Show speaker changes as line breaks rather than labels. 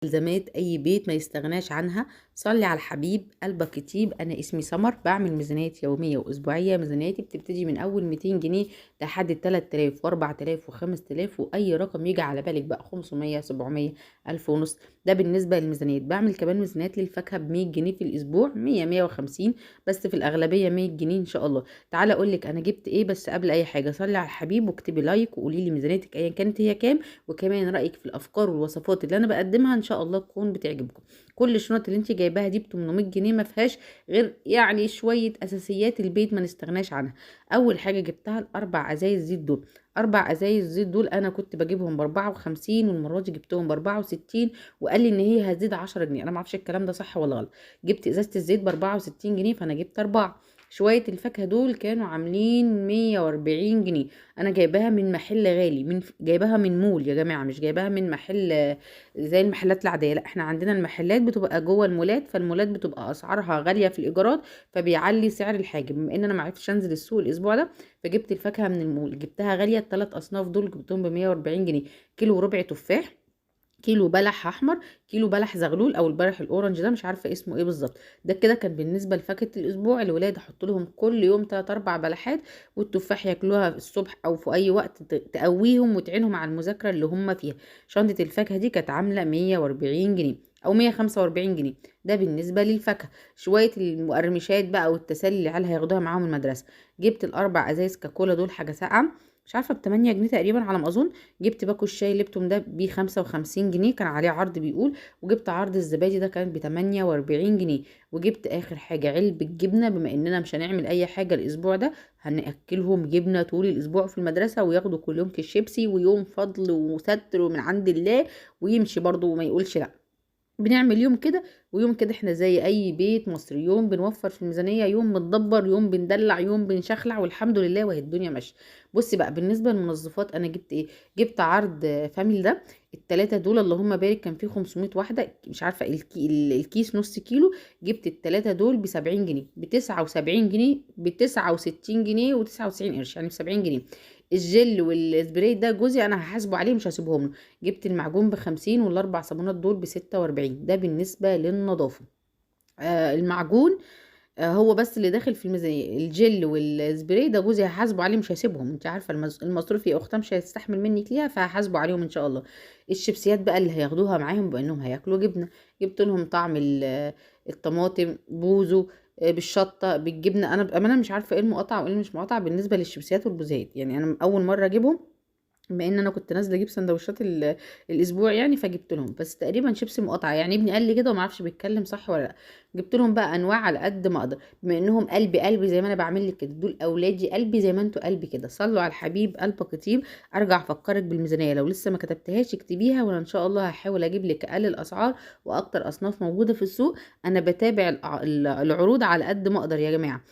مستلزمات اي بيت ما يستغناش عنها. صلي على الحبيب قلبك يطيب. انا اسمي سمر، بعمل ميزانيات يومية واسبوعيه. ميزانياتي بتبتدي من اول 200 جنيه لحد 3000 و4000 و5000 واي رقم يجي على بالك بقى، 500 700 1000 ونص. ده بالنسبة للميزانيات. بعمل كمان ميزانيات للفاكهه ب 100 جنيه في الاسبوع، 100 150، بس في الاغلبية 100 جنيه ان شاء الله. تعالى اقول لك انا جبت ايه، بس قبل اي حاجة صلي على الحبيب واكتبي like وقولي لي ميزانيتك ايا كانت هي كام، وكمان رايك في الافكار والوصفات اللي انا بقدمها ان شاء الله تكون بتعجبكم. كل الشنط اللي انت جايباها دي ب 800 جنيه، ما فيهاش غير يعني شوية اساسيات البيت ما نستغناش عنها. اول حاجة جبتها الاربع ازايز زيت دول، اربع ازايز زيت دول انا كنت بجيبهم ب 54، والمرة دي جبتهم ب 64، وقال لي ان هي هتزيد 10 جنيه. انا ما اعرفش الكلام ده صح ولا غلط. جبت ازازة الزيت ب 64 جنيه، فانا جبت اربعة. شوية الفاكهة دول كانوا عاملين 140 جنيه. انا جايباها من محل غالي، من جايباها من مول يا جماعة، مش جايباها من محل زي المحلات العادية. لا، احنا عندنا المحلات بتبقى جوه المولات، فالمولات بتبقى اسعارها غالية في الايجارات، فبيعلي سعر الحاجة. بما ان انا ما عرفتش انزل السوق الاسبوع ده، فجبت الفاكهة من المول، جبتها غالية. الثلاث اصناف دول جبتهم ب 140 جنيه. كيلو وربع تفاح، كيلو بلح احمر، كيلو بلح زغلول او البلح ال orange ده مش عارفه اسمه ايه بالظبط. ده كده كان بالنسبة لفاكهه الاسبوع. الولاد احط لهم كل يوم 3 4 بلحات، والتفاح ياكلوها الصبح او في اي وقت تقويهم وتعينهم على المذاكرة اللي هم فيها. شنطه الفاكهة دي كانت عامله 140 جنيه او 145 جنيه. ده بالنسبة للفاكهه. شوية المقرمشات بقى والتسالي اللي العيال هياخدوها معاهم المدرسة. جبت الاربع ازايز كاكولا دول، حاجة ساقعه مش عارفه ب 8 جنيه تقريبا على ما اظن. جبت باكو الشاي ليبتون ده ب 55 جنيه، كان عليه عرض بيقول. وجبت عرض الزبادي ده كان ب 48 جنيه. وجبت اخر حاجة علبة جبنه، بما اننا مش هنعمل اي حاجة الاسبوع ده، هناكلهم جبنه طول الاسبوع في المدرسة، وياخدوا كل يوم كيس شيبسي ويوم فضل وستر ومن عند الله، ويمشي برضو وما يقولش لا. بنعمل يوم كده ويوم كده، احنا زي اي بيت مصري، يوم بنوفر في الميزانية، يوم بندبر، يوم بندلع، يوم بنشخلع، والحمد لله وهي الدنيا ماشية. بصي بقى بالنسبة للمنظفات انا جبت ايه. جبت عرض فاميل ده، التلاتة دول اللهم بارك كان فيه 500 واحدة، مش عارفه الكيس نص كيلو. جبت التلاتة دول ب 70 جنيه، ب 79 جنيه، ب 69 جنيه و99 قرش، يعني ب 70 جنيه. الجل والسبراي ده جوزي انا هحاسبه عليه مش هسيبهم له. جبت المعجون ب50 والاربع صابونات دول ب46. ده بالنسبة للنظافه. المعجون هو بس اللي داخل في الميزانية. الجل والسبراي ده جوزي هحاسبه عليه مش هسيبهم، انت عارفه المصروف يا اختها مش هيستحمل منك ليها، فهحاسبه عليهم ان شاء الله. الشيبسيات بقى اللي هياخدوها معاهم بانهم هياكلوا جبنه، جبت لهم طعم الطماطم بوزو بالشطه بالجبنه. انا بامانه مش عارفه ايه المقاطعة وايه اللي مش مقاطعه بالنسبة للشيبسيات والبوزات، يعني انا اول مرة اجيبهم، بما ان انا كنت نازله اجيب سندوتشات الاسبوع يعني، فجبت لهم بس تقريبا شيبسي مقاطعه، يعني ابني قال لي كده وما اعرفش بيتكلم صح ولا لا. جبت لهم بقى انواع على قد ما اقدر، بما انهم قلبي قلبي زي ما انا بعمل لك كده، دول اولادي قلبي زي ما انتوا قلبي كده. صلوا على الحبيب قلبك يطيب. ارجع افكرك بالميزانيه، لو لسه ما كتبتهاش اكتبيها، وانا ان شاء الله هحاول اجيب لك اقل الاسعار واكتر اصناف موجودة في السوق. انا بتابع العروض على قد ما اقدر يا جماعة.